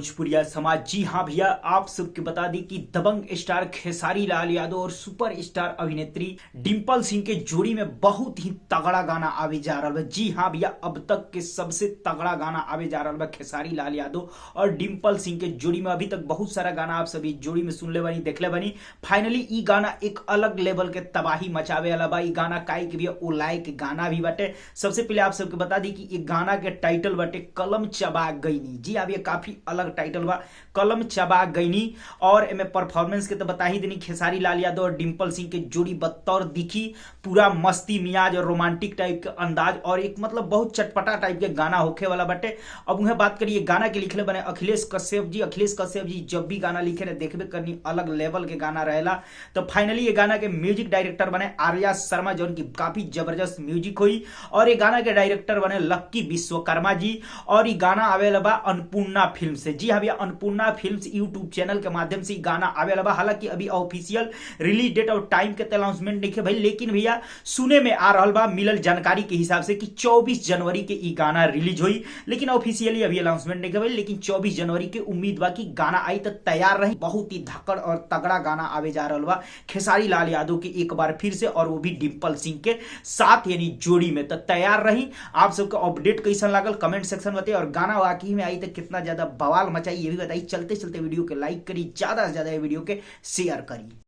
भोजपुरिया समाज। जी हाँ भैया, आप सबके बता दी कि दबंग स्टार खेसारी लाल यादव और सुपर स्टार अभिनेत्री डिम्पल सिंह के जोड़ी में बहुत ही तगड़ा गाना आवे जा रहा बा। जी हाँ भैया, अब तक के सबसे तगड़ा गाना आवे जा रहा बा खेसारी लाल यादव और डिम्पल सिंह के जोड़ी में। अभी तक बहुत सारा गाना आप सभी जोड़ी में सुनले बानी, देखले बानी। फाइनली ई गाना एक अलग लेवल के तबाही मचावे वाला बा। ई गाना काहे के भैया ओ लायक गाना भी बाटे। सबसे पहले आप सबके बता दी कि ये गाना के टाइटल बाटे कलम चबा गईनी। जी हाँ भैया, काफी अलग टाइटल बा, कलम चबा गईनी। और एमे परफॉर्मेंस के तो बता ही देनी, खेसारी लाल यादव और डिम्पल सिंह के जोड़ी बतौर दिखी, पूरा मस्ती मियाज और रोमांटिक टाइप के अंदाज और एक मतलब बहुत चटपटा टाइप के गाना होखे वाला बाटे। अब उन्हें बात करिए गाना के लिखले बने अखिलेश कश्यप जी। अखिलेश कश्यप जी जब भी गाना लिखे रहे देखबे करनी अलग लेवल के गाना रहेला। तो फाइनली ये गाना के म्यूजिक डायरेक्टर बने आर्या शर्मा, जो उनकी काफी जबरदस्त म्यूजिक हुई। और ये गाना के डायरेक्टर बने लक्की विश्वकर्मा जी। और ये गाना आवेला बा अन्नपूर्णा फिल्म से। जी हाँ भैया, अन्नपूर्णा फिल्म यूट्यूब चैनल के माध्यम से गाना आवेला बा। हालांकि अभी ऑफिशियल रिलीज डेट और टाइम के अनाउंसमेंट नहीं है भाई, लेकिन भैया सुने में आ रहा बा, मिलल जानकारी के हिसाब से कि 24 जनवरी के ई गाना रिलीज हुई, लेकिन ऑफिशियली अभी अनाउंसमेंट नहीं है भाई, लेकिन 24 जनवरी के उम्मीद बा कि गाना आई तो तैयार रही। बहुत ही धक्कड़ और तगड़ा गाना आवे जा रहा बा खेसारी लाल यादव के एक बार फिर से, और वो भी डिम्पल सिंह के साथ यानी जोड़ी में। तो तैयार रही। आप सबके अपडेट कैसन लागल कमेंट सेक्शन बताइए, और गाना वाकई में आई तो कितना ज्यादा बवाल मचाई ये भी बताइए। चलते चलते वीडियो के लाइक करी, ज्यादा से ज्यादा वीडियो के शेयर करी।